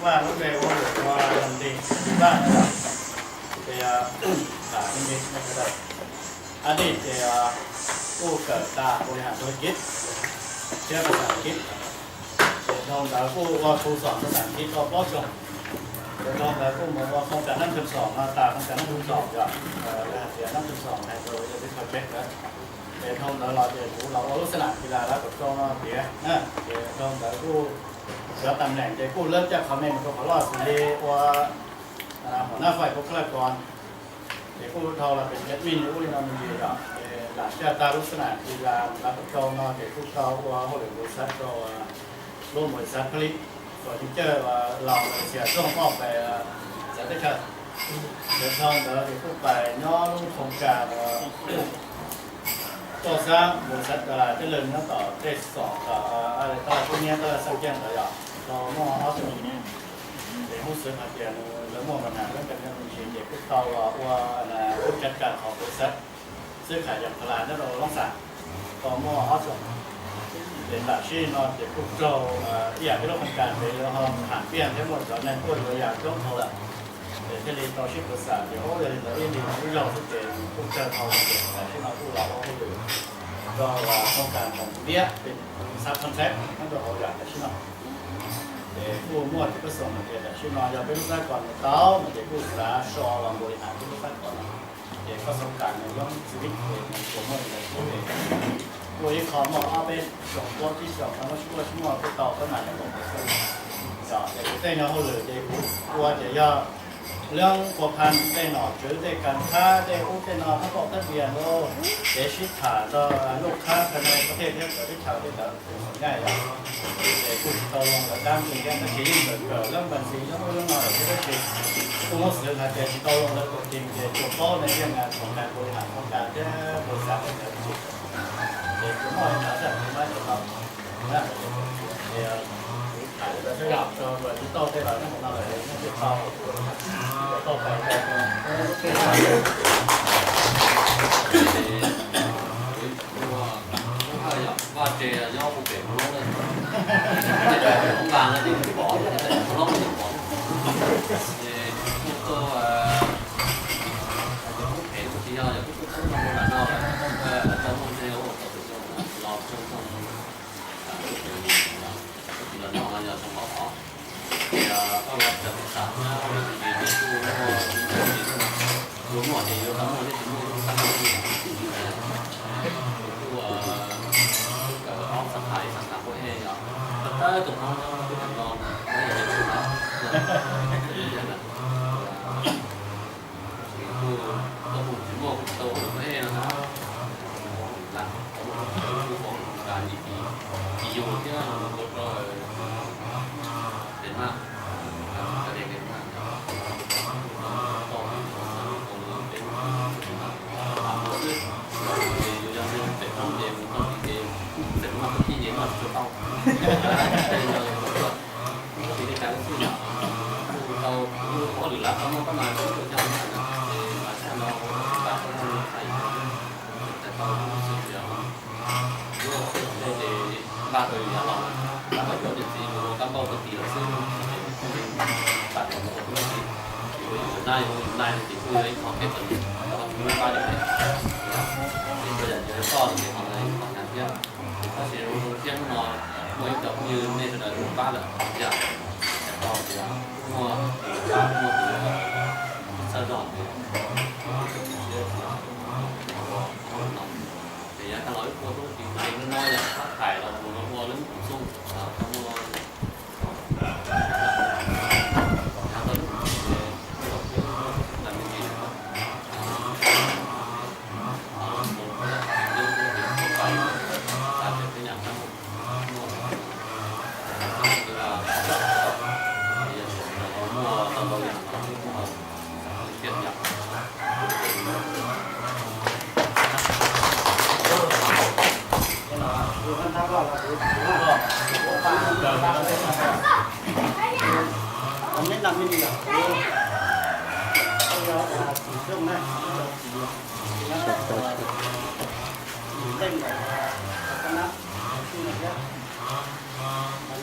Vaj lub npe ua lwm ua Nti Vaj no yog, ces tham English no sawv daws. Ab Dij ces kuj kawm tas ua li hais tau kib thiab pas xas kib. Ces dhau ntawd kuj ua khu xom pas xas kib tau plaub xyoos. Ces dhau ntawd kuj mus ua khoom kas nab thwm xom no tas khoom kas nab thwm xom yog hais tias nab thwm xom hais rau yog tib project ntawd. Ces dhau ntawd los ces kuv los ua lub xab nam kis las lab tom rau no tiav na. Ces dhau ntawd kuj cov tam neem ces kuj lab caj qhov me mus rau qhov loj xws li ua hom nab fais kuv kha laj kos. Ces kuj dhau los pem admin ub li no me ntsis yom, ces lam caj tag lub xab nam kis las lab tom rau no ces kuj tau ua hauj lwm npus xav rau lub npus xav pha li kom yeej cawj los xiam rooj poj pes txawv teb chaws. Ces dhau ntawd ces kuj pais nyob lub khoom kas toj xab npus xav tas tej lwm nyob tom tej xom tom tab laj kub niab tab laj xab ceeb ntawd yom, tau muaj ob xyoos. Ces hnub xwb hais tias lawv muaj npaum nas lub kas me ntsis ces kuj tau los ua lub caj kas qhov npus xav xwb kham yam qhov las nyob rau Loob Xas tau muaj ob xyoos. Ces tam sim no ces kuj raug ib yam peb lub khoom kas ces lawv ho tham piaj thiab muaj cov neeg tuaj yuav yam coob dhau lawm. Ces thiaj li tau sib pus xam tias ub yog li ntawd ib lim lub zaug xwb ces kuj tsawg dhau ces tam sim no kuj los ua hauj lwm rau khoom kas Moos Npiab, subcontract nyob rau hauv yam tam sim no. Ces kuj muaj cov koj xav hais tias tam sim no yog peb lub xab kos nws tau no ces kuj xav so los nkaus li hais peb lub xab kos no. Ces koj xav tas nws loob xwb ces nws tsuas muaj li ntawd xwb ces kuj ib qho muaj ob peb xyoos plaub tsib xyoos no muab sib muaj sib muaj kuj tau tab mas yog nkaus xwb. Ces kuv tej nyuag hauj lwm ces kuv ua ces yog loob pua pha tej nom tswv tej kas thab tej ub tej no thab pauj thab dias los kev sib tham rau luj khab qha me pov thej thiab cov teb chaws tej ntawd kuj nyaj yom. Ces kuj tsis tau zoo lawm dab ntxwg thiab tab sis yeej kawm kawm lab npas ntxiv lab ub lab no lawm thiab tab sis kuj muab xwv hais tias tsis tau zoo lawm tus tim ces tsuas paub nej yeej txhob tas kuv li hais txhob tas thiab kuv xav tej ntawd tab sis ces kuv muaj li ntawd xwb kuv muab cov tau na. Ces kuv tham li ntawd xwb yom, rau luag tsis tau tej los nyob hauv no lawm nej thiaj tau, tau pais rau Vaj tse nyob hu pem Hmoob Loob na, Hmoob Vaj no ces Hmoob Loob ces pom, ces kuj tau, Hmoob phem kuj tsis yog, yog kuj tau muaj nram no, tau muaj ntshe ua tau tus zoo los zoo zoo, kuj tsis los noj no yog zoo hov hov. Ces koj los cov tib sam na, ua li tus ces kuj muaj, kuj muaj ces yuav tau muaj thiab tsis muaj kuj tau muaj. Kuj, kuj kawm ob xab thas ib xab thas kuj ej yog, tau tus Hmoob kuj tsis los, kuj yog kuj los. Kuj tau mus tsis muaj kuj tau ua kuj ej no na. Lam tau mus kuj ua nyim, nyim yus thiab ua rau pem maj, pem maj, pem maj xwb, ces yus yog pem Hmoob ces mus tau ces pem maj tau kib ces noj tsis tau. Ces li cas xwb yom, kuj tau, kuj ua lwm lab tau muaj pab mas kuj tau coj, ces mas tshaj no ua tas tau muaj txhais tau xwb tias ces npaj rau yus yav los, npaj yuav niam txiv mus ua kab npauj rau tim lawm xwb, tas mus ua tub txiv, yus nai yus nai ces kuj yog ib qho kev txom nyem rau tus npaj yus, ib qho yam ces koj ces qhov ntawd ib qho nyhav thiab. Tab sis zoo thiab hnub no muaj ib co phooj ywg nej sawv daws los pab lawm yom, tau tias muaj tus pab muaj tus txhawb zog ces no ces yav tag los wb ua tub txiv no yog thab thaiv los mus no ua lub tus xub tau muaj yav tau lub tus xub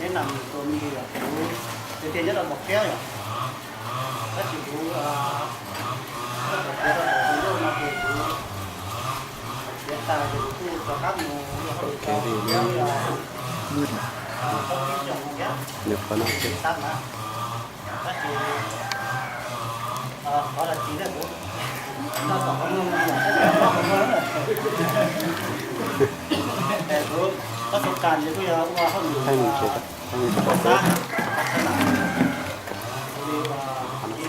Neb nam tus me ntsis yog kuv Tias nyob rau Mos Kiab yom, tab sis kuv, kuv tau tus yauj no ces kuv txiav tas ces kuv kuj rov qab mus ua hauj lwm rau Mos Kiab, tau ib xyoos thiab, tab sis qhov dab tsi thiab kuv noj tom qhov muag no yom, tab sis noj qhov muag na. Kuv, kuv xub kas ces kuj yog ua hauj lwm rau xab, ib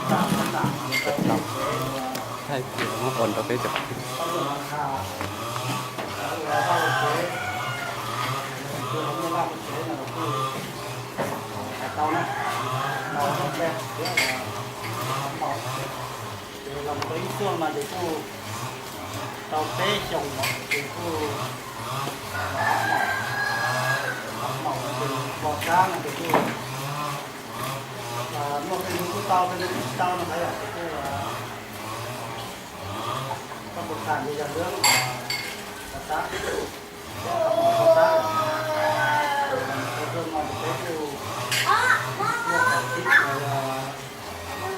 tag xab nam rau peb, ua, ua vaj ua tsev, ua muaj vaj muaj tsev no kuj hais tau na, tau rau peb thiab, ces los mus rau ib xuaj no ces kuj tau peb xyoos no ces kuj hab maum, hab maum no ces poj xab no ces kuj muaj peb lub kuj tau, peb lub kuj tsis tau no xav yom, ces kuj tau poj xab ces yog lub poj xab, poj xab, peb kuj muaj qhov tib,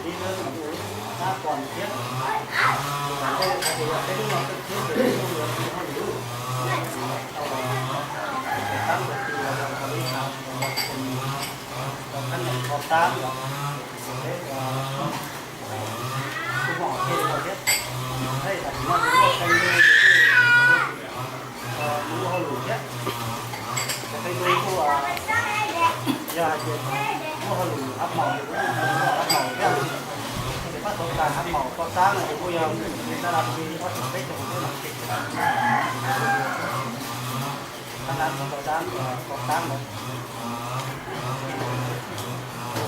tib lub no kuj hab poj thiab, ces yog peb lub no peb thiab ces peb kuj yuav ua hauj lwm, tau, tab sis los rau li no, rau qhab nees poj xab los, peb kuj muaj qhov thiaj li no thiab, tab sis tam sim no ces muaj qee leej kuj ua hauj lwm thiab, qee leej kuj yog hais tias muaj hauj lwm hab maum, hab maum thiab, ces pab xov kas hab maum poj xab no ces kuj yog li tab las li ob xyoos peb xyoos xwb no. Tab las poj xab, poj xab no,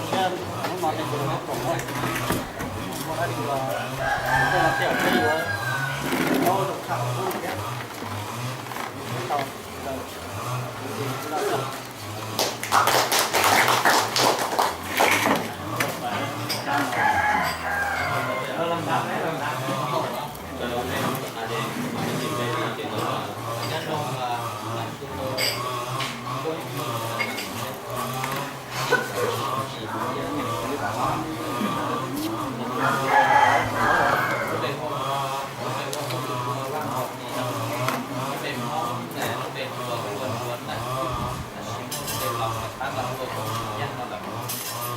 hnub no nej kuj nyob koom na, muaj dab tsi los tej no thiaj peb yuav paub zoo tshaj qhov qub thiab. Tau, kuv ces kuv no txog.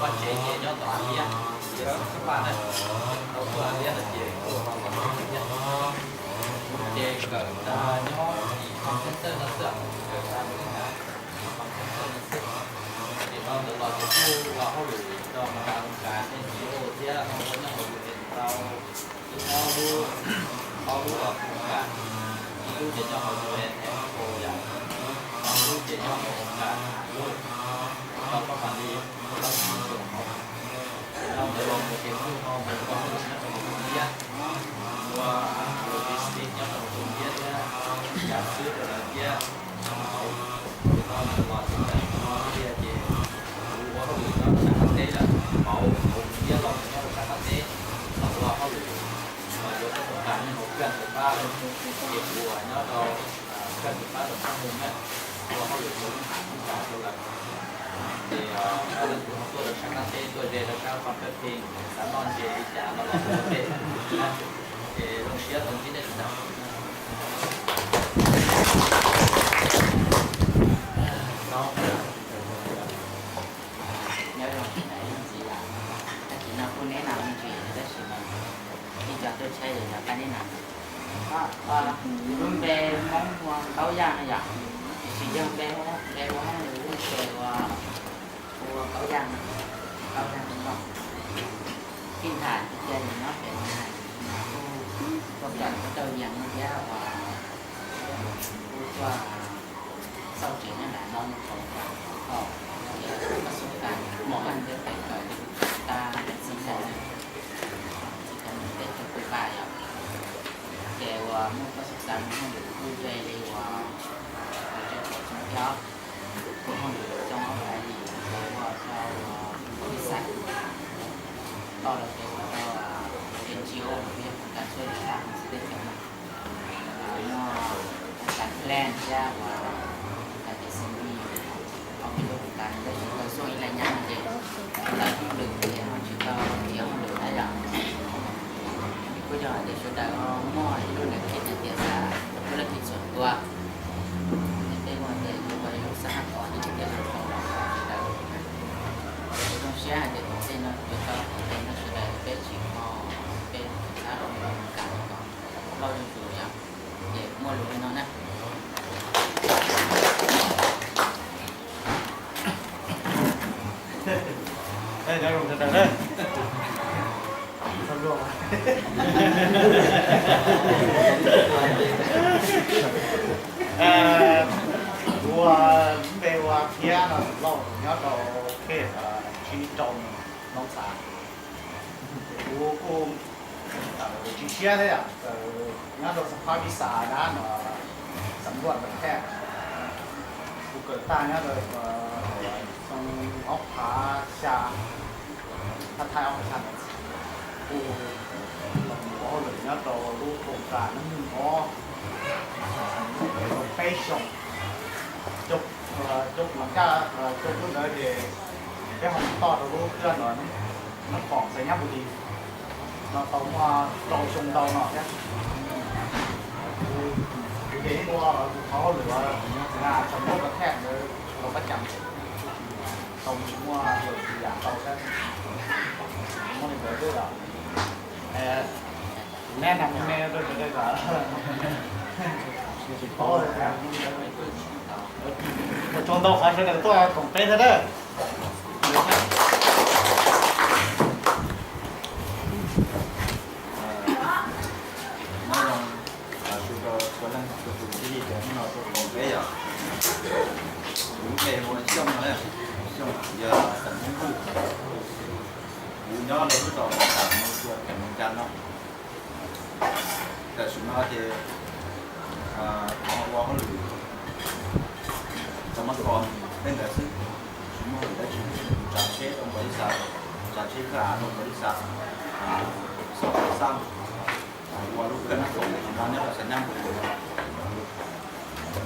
Vaj tsev ces nyob tom Haj Liab, tias xwb xwb Vaj na, tau tuaj Haj Liab no ces tuaj los los Haj Liab, ces kawm nyob tim Pam Thawj Txawj no xwb, kawm nyob Pam Thawj Txawj no xwb. Ces no ntawd los ces kuj ua hauj lwm rau N G O thiab ua nyob hauv U N tau ob lub, ob lub koom kas, ib lub ces nyob hauv U N Expo yom, ob lub ces nyob hauv koom kas Hav Luj, tau pab mam li ua tau ib xyoos hauv. Ces no ntawd los mus ces kuj ho mus ua hauj lwm nyob rau hauv Tooj Hiab, ua logistics nyob rau hauv Tooj Hiab thiab, tsav xwb rau lawv thiab. Ces no los ces tam sim no tiag ces kuv ua hauj lwm nyob rau sab qab teb lawm, pauv hauv Tooj Hiab los mus nyob rau sab qab teb los ua hauj lwm, yuav rau koom kas nyob hauv Kag Ntxawm Pab, ces kuv nyob rau Kag Ntxawm Pab rau sab Moos na, ua hauj lwm ua lub hav lub ntxa rau lawv. Ces lawv kuj ho tuaj rau sab qab teb tuaj ze rau sab Paj Paj Pheej, xav noj ntses li cas no los ua tej, ces zoo siab tau ntsib nej sawv daws. Nyob zoo ib ntxiv, tag kis no kuj neb no me ntsis tab sis mas ib co tuaj tsheb ces yog qab neb no. Lub npe Hmoob hu Kaub Yaj no yom, tiam sis yog npe, npe hu Hmoob ces ua, ua Kaub Yaj no, Kaub Yaj Hmoob no. Thij tham tiag tiag ces nyob pem no, kuj tuaj kawm kuj tau yees no thiab uas kuj tuaj xauj tsev nyob nram no mus koom kam, ces koj xub kas mus nyob ntiab pem kawm tas txiv ntawd, txiv ntawd mus teb chaws Cuba yom. Ces uas muaj koj xub kas mus hauj lwm kuj ze li uas tsev thaum txoov thiab, kuj hauj lwm txog ob phav yim ces ua rau ib xas, toj rau ces ua rau N G O los yog koom kas txhua yam tab sis teb chaws no muaj koom kas Plan thiab uas koom kas Tes Xeem Lis, ob peb lub koom kas tab sis tau xuaj ib leeg nyab no ces tau Peb hais tias tom ntej no yuav tau tus ntej no sawv daws peb tsis ho, peb tab los mus kam kom loj zuj zus yom, ces muaj lus li no na. Kuv ua npe ua Thiab no, tus lauj nyob rau khej tsib rau Noo Txha. Kuv kuj tsis siab thiab yom, nyob rau xab phab visa dab no, xam luaj npam thej, kuv kawm tag nyob rau xyoo ob phav xya, thaj thaj ob phav xya, kuj los ua hauj lwm nyob rau lub koom kas neeb neeg ob peb xyoo. Cov, cov kuv nkaj cov lub ntawd ces peb ho mus toj rau lub twb no, Nab Pom Xais Nyab Npus Lis no tau muaj rau xyoo ntau no thiab. Kuv ces ib ua kuv qhov hauj lwm na, xam luaj npam thej ntawd los pab cees, tau mus muaj yam ntau thiab. Muaj li ntawd xwb os. Neb na, neb rau sawv daws kom tsis paub, ua tsaug ntau qhov sawv daws tuaj koom peb thiab na. Nyob zoo, txhua leej txhua tus txhiaj li tias hnub no tuaj koom peb yom. Kuv lub npe hu ua Xyooj no, Xyooj yog xeem Hmoob Vwj. Kuv nyob rau lub zos Tam Mus Xua, Tam Mus Cas no. Tam sim no ces kuv ua hauj lwm tau muab kho tej ntawd xwb, tsis muaj hauj lwm dab tsi. Kuv tsav tsheb rau npam li xav, tsav tsheb kab av rau npam li xav, xauj xaj, ua lub kawm Nab Pom Xais Nyab Npus Lis.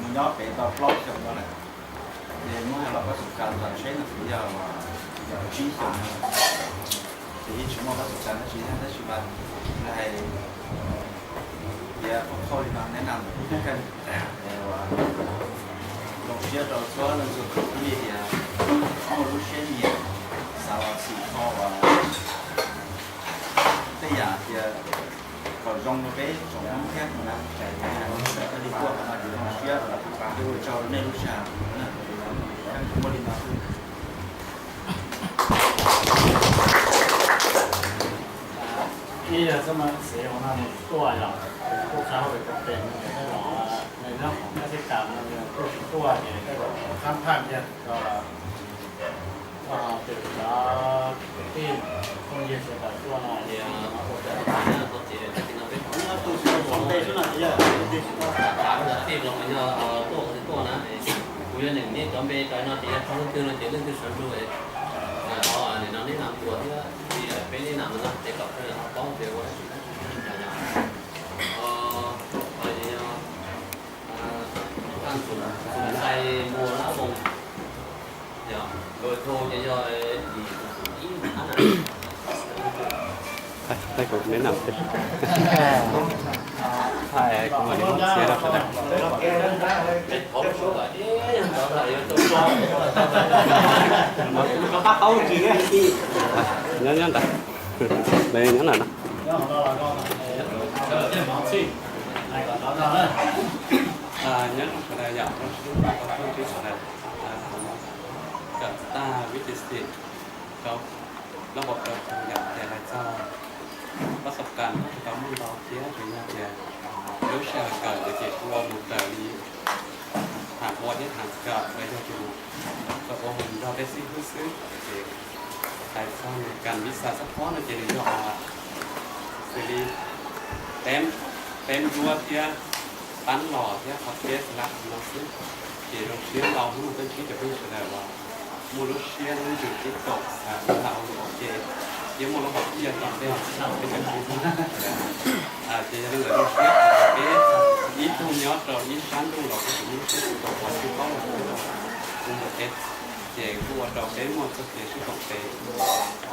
Mus nyob pem tau plaub xyoos no lawm. Ces muab hais los pab xum kas tsav tsheb no kuv yog tsib xyoos no, ces yeej tsis muaj pab xum kas dab tsi thiab, tab sis mas hais tias qhov qhauj li no neb nam kub kheej, zoo siab rau txhua leej txhua tus txhiaj li tias muaj lub siab nyiam xav los xwm kho uas tej yam tias kom zoo rau peb tsoom Hmoob thiab tus na, koj li tuaj qhov no ces zoo siab, ua tsaug rau nej lub sij hawm. Muaj li no xwb. Ib yog txoj ma xiv hauv no nws tuaj yog kuj qha hauj lwm kom pem, tej zaum nws nyob hauv kab xib kas no nws kuj tsis tuaj ces tej zaum qhab phaj kiag. Ces cov kwv tij phooj ywg sawv daws tuaj no ces ua tau tag na, ces tag kis no peb tuaj xwb no ces yog kwv tij tsis tuaj, tij los yog tuaj tuaj na. Kuv yuav nyeem nej cov npe rau no ces yog leej twg no ces leej twg sawv nrug, nim no neb nam tuaj thiab, peb neb nam no ces kom sawv daws ho paub tias ua dab tsi dab tsi. Thaj Xum Xais Muas Lab Voos, yog nkawd thau ces yog ib tus ib mus qab na. Thaj kuv neb nam tiag. Thaj kuv mam li muab txiav rau sawv daws. Nyob nyob ntawd, nyob nyob ntawd no. Nyob zoo sawv daws yom, zoo siab pab phooj ywg sawv daws kawm tag vib ti xi rau lab npau taws yom, ces hais txog pab xov kas kuj tsis tau muaj ntau thiab, tsuas yog tias lub sij hawm kawm ces ua mus raws li tham ua thiab tham kawm los yog tias tau ua mus nrog tej xib hwb xwb. Ces hais txog nws kas vis xas sab pob no ces nws yog xws li teb, teb duab thiab pab los thiab qhov teb lab no xwb. Ces zoo siab ntau hnub no tuaj ntsib cov phooj ywg sawv daws uas muaj lub siab lub ntsws sib koom xav ua lag ua luam ces yeej muaj lub hom phiaj tom ntej peb cov phooj ywg. Ces yog li ntawd zoo siab peb ib tug nyob rau ib sab ntuj los kuj tsis muaj lub siab sib koom uas sib paub los kuj mus ua teb, ces kuj ua rau peb muaj txoj kev sib koom pem,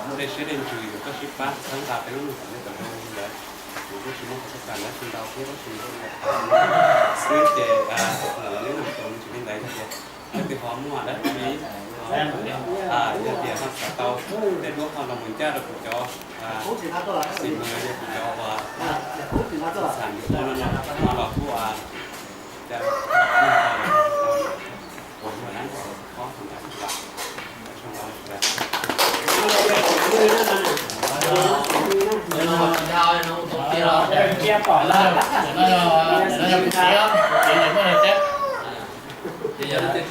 muaj tej siab tej ntsws yuav tuaj sib pab txhawb nqa peb lub neej tom ntej tom ntej li ntawd. Kuv kuj tsis muaj qhov xav tham dab tsi ntau thiab tab sis xwb ces neb nam tus me ntsis li ntawd yog tias leej twg ho muaj dab tsi ho Yog tias no xav tau tej duab no los mus ncaj rau kuv cov, xis mas yog kuv cov uas xam no los kuj Nyob zoo yom, ntawm no kuv yog Tooj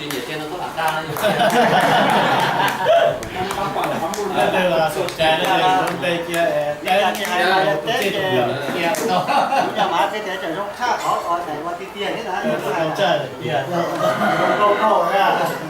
Xais, ntxub tus yog Vaj Xib, lawv siv nyob pem Xib Xais nyob rau hauv tsev kawm xab thas Vaj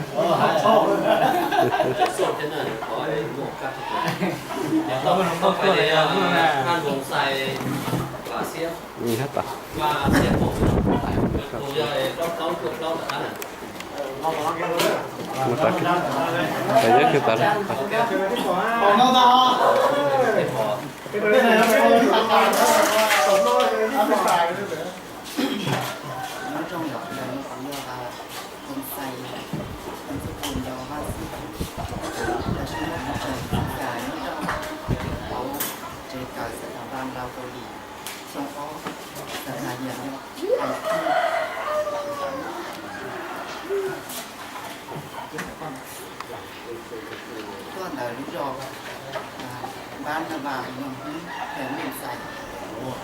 Npla Kau Lim, xyoo ob, xab thas Yias Yos Hais Tij. Tuaj ntawm lub zos Npab Naj Vas, Noog Hwb, Xeev Meej Xais. Muaj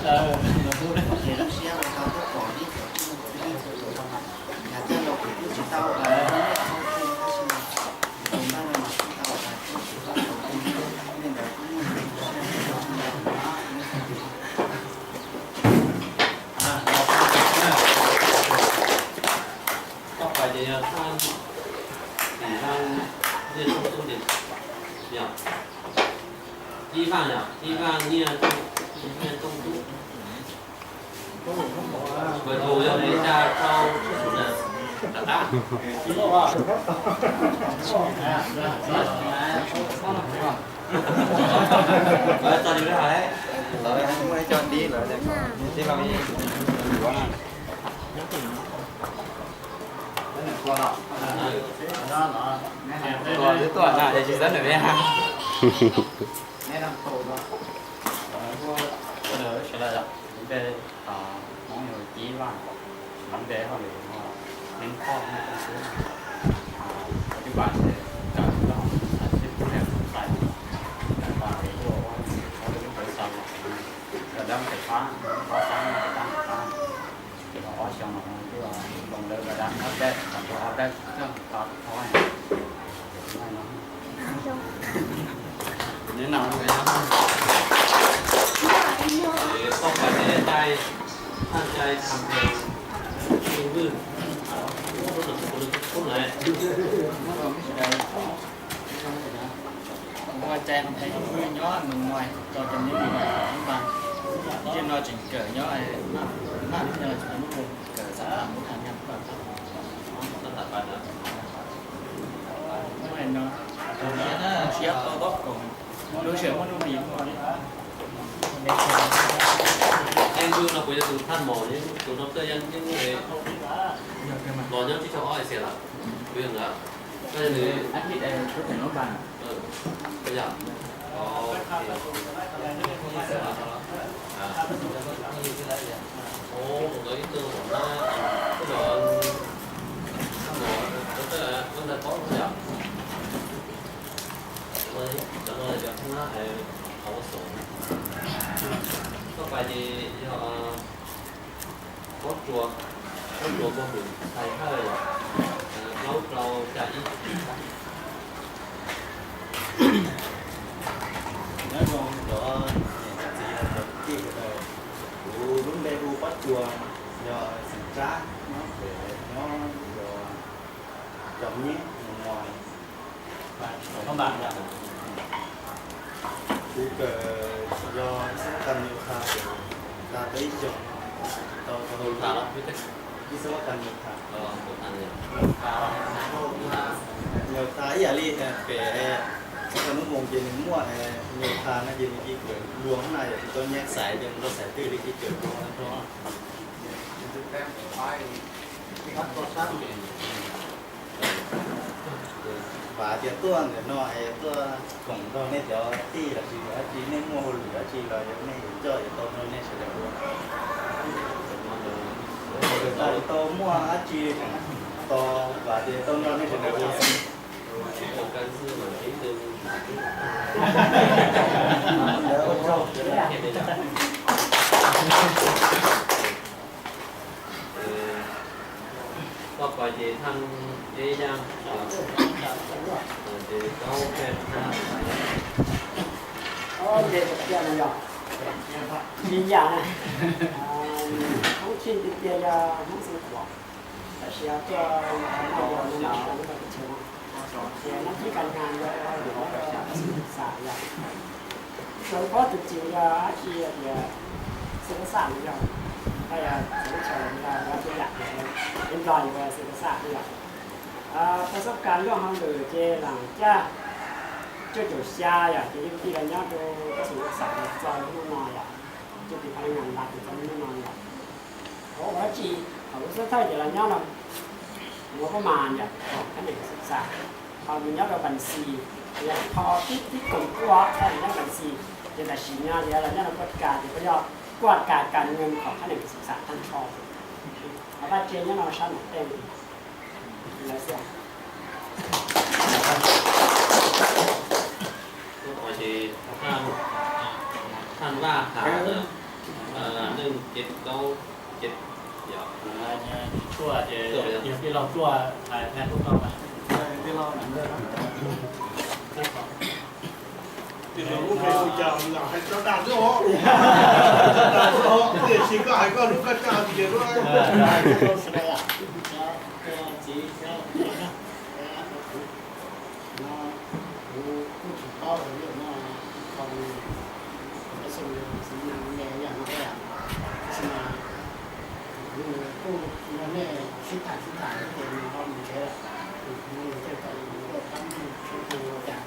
tsev, tsev lub siab uas tau tuaj pom nej cov txhua leej txhua tus. Yog tias los kuv kuj tsis tau hais ua nej txhua tus, tab sis mas kuv npaj no mas kuj tau hais tuaj tsis tau tus nej ntawd kuj muaj tsev lub siab. Toj pais ces yog thaj tim Vaj Nyiaj Tooj Tub Ntim, yog Ib Vaj yom, Ib Vaj Nyiaj Tooj, Nyiaj Tooj Tub. Mas tus yog li cas rau sub sub na, rov qab. Txog li lawv hais, lawv muaj ib co tib lawm, tib lawm. Tuaj twb tuaj na, es tsis txawb nws li. Lub npe Hmoob yog Cib Vaj, lub npe hauj lwm yog Hmoob Thoj Hmoob Tooj Tub. Cov cub pas ces kawm lub hauv xas sib pub hais xais, kawm tas ua ua hauj lwm lub tawv xaus, kawm dab tes qab, ob sab tes qab, ob xyoo no kuj hloov lawv dab ob dab, ob dab coj tau thov. Toj pais ces cai, thaj cai tham phees, tus vwj, ua cai tham phees tus vwj nyob Nus Muais rau cov neeg Nus Muais, ib no tseem kawm nyob Maj Nus, kawm xav tham lub tham nyaj. Muaj no, siab tau tob koom, lub sij hawm muaj nuj nqis. Em, no kuv yog tus thaj mom, tus no twb yeej los nyob tsib caug ob Asia lawm, kuv yog ntawd. Koj yog nws, koj yog, ntawd ib tug na, twb los, thaj mom, koj ntag paub yom. Cov no yog thaj mab hauv xom. Toj pais ces yog Pob Tsuas, Pob Tsuas Npauj Hwm Thais Hawj, plaub rau xya ib. Nyob zoo cov niam cov txiv cov kwv tij sawv daws, kuv lub npe hu Pob Tsuas, yog xeem Tsab, nyob pem, nyob yog Cov Nyiab, Nus Muais. Kuv kawm yog ib xab kas nyuj tha, tag tau ib xyoos, tau tau ib xab kas nyuj tha. Nyuj tha ib yam li pem xab kas nub moos ces nws muaj nyuj tha no ces nws cia kawm luag na, yog tsis tau nyav xaiv ces mus rau xaiv twg li cia kawm luag no. Vam tias tuaj ntawm no es tuaj koom nrog nej cov tij los sis dab tsi, nej muaj hauj lwm dab tsi los yog nej yuav coj yuav tau nrog nej sawv daws ua. Tau muaj dab tsi, tos vam tias tau nrog nej sawv daws ua. Koj pais ces thaj ib yam, ces kaub peb thaj. Ces tias no yog li yam na, Hmoob Tshij tiag tiag yog Hmoob Xeev Khuam, tab sis tuaj no yog no no sawv lub vaj teb chaws no. Ces no tib ka nyas yog ua lwm xwm xam yog, sawv pob tus tsis yog dab tsi tias xwm xam yog, yog txawv chaw yog yog tej yam es nplog yog xwm xam yog. Tau xob kas luaj hauj lwm ces lam caj cuaj caum xya yom, ces yeej tij los nyob rau koj xwm xam txog hnub no yom, cuaj caum phav leej ngas nta tus txog hnub no yom. Ua dab tsi thaum lub xub thawj ces los nyob no, ua pab mas yom, khab neem xwm xam, ho mus nyob rau Npas Xis, yog ho tib tib koom kuaj nyob Npas Xis, ces tam sim no ces los nyob rau Kuaj Kas ces kuj yog Kuaj Kas kas nws qhov khab neem xwm xam tag nrho. Ho Vaj Tse nyob no sab Nom Tej lawv xwb. Thaj Vaj Hav, neeg ces kaub ces, yog, tshuaj ces yog tij laug tuaj hais tag kuj tau mas. Tis lus lub npe hu cas lam hais tso dag xwb os. Tiam sis koj hais koj lub koj tsa tias lub. Txiv, kuv kuj tsis paub hais lus no, qhov xwm txiv neej me yam no, tab sis mas nws kuj nrog nej sib tham sib tham ces nws ho mus tsev lawm. Nws thiaj kom nws tuaj pab nrog sib tham ua cas.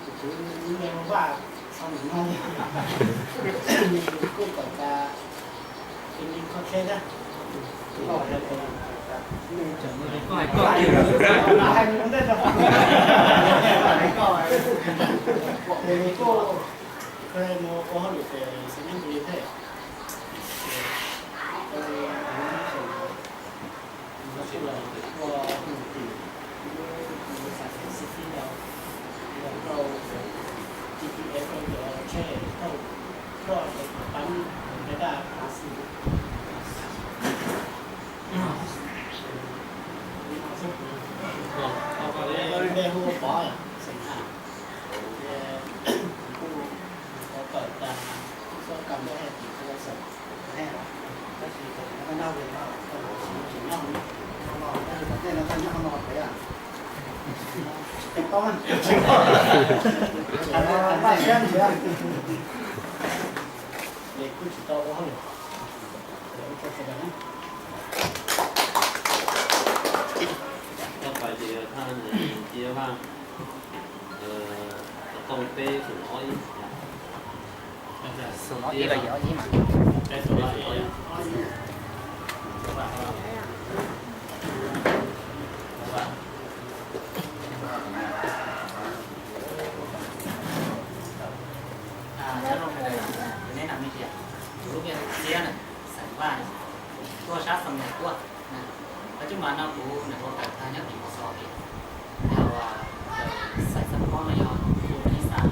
Ces tus tswv me vaj sau ntawm no, nws kuj tawm tas, ces nws kho khe thiab. Nws tseem hais koj, hais ntej rau, ces nws kuj mus ua hauj lwm pem xeev Nab Nqi thiab. Ces ua xav xib fwb rau, rau G P S rau cov tsheb thauj koj cov pab nws daj daj qhov xwm. Npe hu Pov, xeem Haj. Ces kuv kuj tau tawm tas, kuj txhob kam ntawd, kuv tau xeem, tab sis kuv noj, kuv tsis noj, tab sis tom ntej no koj nyob hauv no pem, tsis tau paub, tsis paub, es kuj tsis tau ua hauj lwm. Koj pais ces thaj cia vaj, xov tooj peb xoom ob ib. Xoom ob ib los yog ob ib mas. Neb nam me tias kuv lub npe hu Txiab na, xeem Vaj, tuaj sab Xam Nuam tuaj. Qhov cub mas no kuv niam ua kawm tag nyob tim Mos Xos tim, yog uas kawm xais xab khob no yog kuv ib xab,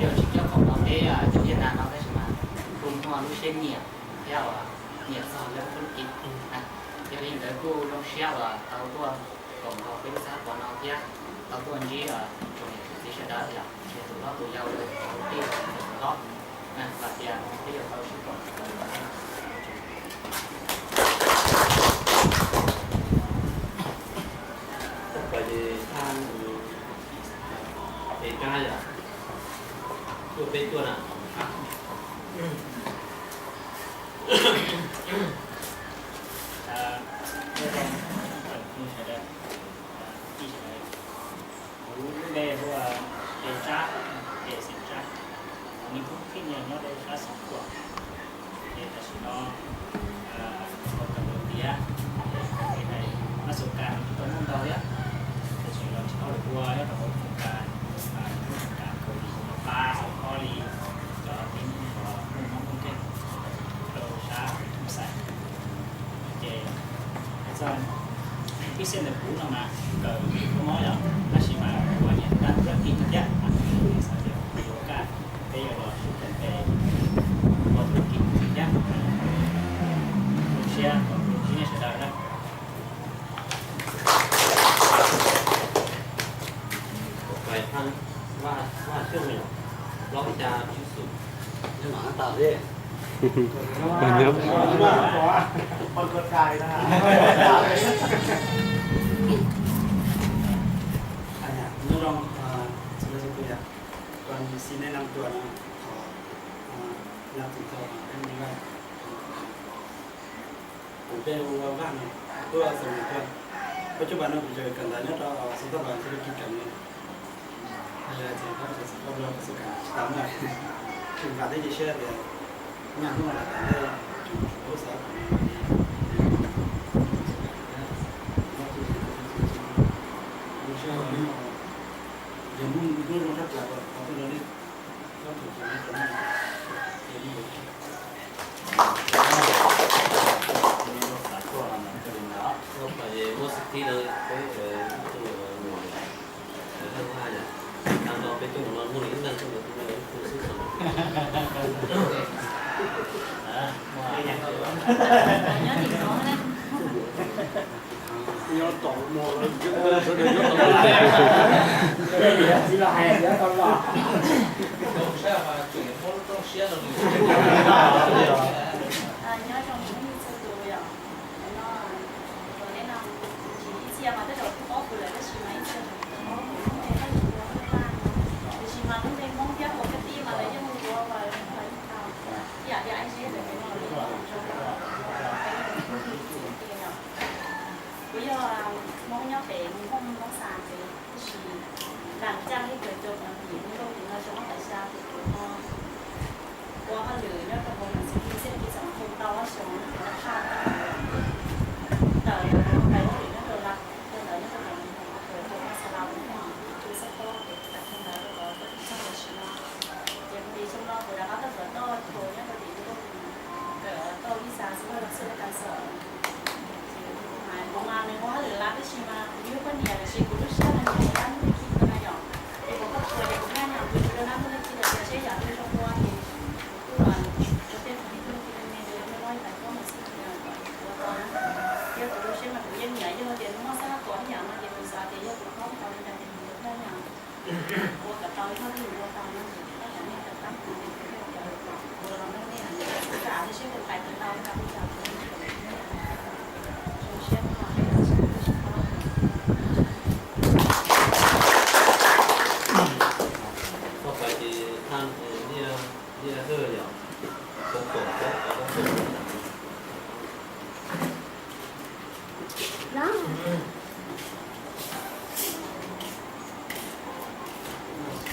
yog tsis nyob khoom no peb cov Viaj Nam no tab sis mas kuj muaj lub siab nyiam thiab uas nyiam txog lawv lub kis. Yog li ntawd kuj zoo siab uas tau tuaj koom nrog peb lub xab pos no thiab tau tuaj ntsib tsoom niam tsoom txiv sawv daws yom, ces tus hlob tus yau los tus tij tus hlob, vam tias peb yuav tau sib koom. Koj pais ces thaj es kab yom, tuaj peb tuaj na. Kuv lub npe hu ua Tes Tsab, Tes Xeem Tsab, kuv nws kuj khib nyias nyob rau sab Xeem Khuam. Tam sim no hauv Cambodia, hais Mab Xu Kas tau muaj ntau thiab, tiam sis los tsis tau ua nyob rau hauv Xu Kas, Xu Kas Kaus Lim Pab, Xu Kas Kaus Lim, cov tib neeg uas muaj mob muaj nkeeg rau sab Xu Xais. Ces hais txog pib xij ntawm kuv no mas kawm kua mob yom, tab sis mas kuv ua niam dab tus laj kis no thiab, xav tias kuv yuav kaj peb yuav los sib teem tes ua tus laj kis thiab. Zoo siab uas kuv ntsib nej sawv daws na. Hnub no, tus laj kis kuv yog, kuv xin nej năm tuổi no, thov năm tuổi thọ, kuv peb ua vaj no, tuaj xeem tuaj. Peb cuaj pab no kuv tseem kawm ntawv nyob rau xeem Thoj Los thiab lub kis kawm no. Tseem Thoj Los, xeem Thoj Los, xeem Kam tsis tau na. Tsis nqa teb cia siab tias nyaj hnub no los tas ntej tseem tshuav lub xav kom no li. Yog hnub hnub zoo tshaj plaws kom tau tuaj nrog nej, tau tus tus no rau nej. Muab xib thib no peb ib tug mus, leej haj yom, tag nrho peb tug no muaj li ib leeg xwb, tus no ib tug xwb. Nyob tom mus sawv daws nyob tom. Nyob zoo ib txhia tus yom, no, tus nej no tsis ib txhia mas tej zaum kuj paub kuv lawm tab sis mas ib txhia tseem tsis paub kuv lub npe Hawj Yim Tua Hawj Vaj no. Tiam sis mas lub npe Hmoob thiab hauv kwv tij mas lawv yeej hu ua Vaj Yim Tau. Ib yam li Aib Zeb ntawm kuv no los yeej hu zoo, ib txhia tias yom. Kuv yog Hmoob nyob pem Hmoob Hmoob Xas ntawd tab sis nram caj li kawm cov pov tim Hmoob Lauj tim no zoo ob peb xya tus kuv ho ua hauj lwm nyob rau hauv nam xi ki xij ki txawm hu tau ob xyoos no ces lawv tshaj tawm ntawm kuv pais hauj lwm nyob rau lawv, rau ntawd nyob rau ntawm kawm rau Xas Las Vaj no, kuv xab pob ces kuv tawm ntawd rau txoj kev tshaj tam sim no. Ces kuv tim xyoo no kuv rov qab tuaj kawm toj chaw nyob rau tim Hmoob Lauj tim no, kawm toj visa xwb los xwb tas xom. Kuv mas nws ua hauj lwm lawm tab sis mas kuv yog poj niam tiam sis kuv lub siab no nyiam ua dab ntub li khi no yom. Ces kuv koj tshua ces kuv nyob nyob kuv tsis ua dab ntub li khi tias seb yam twg zoo ua ces kuv kuj ua tej qhov li ntawd li me ntawd yog me loj ib yam koj mas xij ua tau na. Yog kuv lub siab mas kuv yeej nyiam, yog tias nws muaj xab kom ib yam no ces kuv xav tias yog kuv khoom tau li cas ces kuv yuav nyob nyob. Ua kom tau li Hmoob Lauj ua tau no ces koj cov nej cov tab kuv ces kuv cov ua los no nej hais tias kuv kam li seb kuv pais tau tau li cas kuv cov zoo siab no. Koj pais ces thaj niaj niaj hwj yom, koj pom koj koj koj.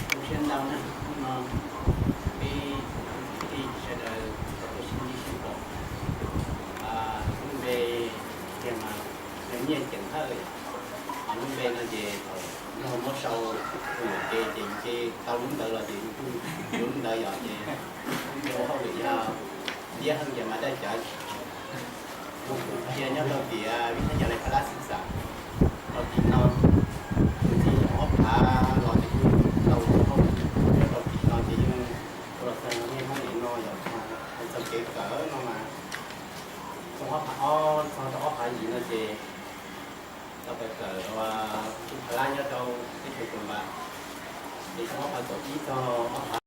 Kuv siab ntau na, hnub no peb kwv tij sawv daws tau tuaj sib ntsib sib pom. Lub npe tiag mas nws Nyiaj Ceem Hawj, ho lub npe no ces thaum yog muab sau tus yuam kev ces yus ces tau lub ntawd los ces yus kuj yuav lub ntawd yom, ces lub npe ua hauj lwm yog Ntiab Heej Yas Mas Daj Cawv. Kuv qhia nyob rau tim vib thab nyas Lais Phab Lab Xwm Xam rau tim no. Kuv txiv xyoo ob phav los ces kuj tau ua hauj lwm nyob rau tim no ces yeej ua los txog niaj hnub nim no yom. Hais txog kev kawm no mas xyoo ob phav ob txog rau ob phav yim no ces tau kawm kawm ua Phab Lab nyob rau teb chaws Tuam Npas. Ces xyoo ob phav kaum ib txog ob phav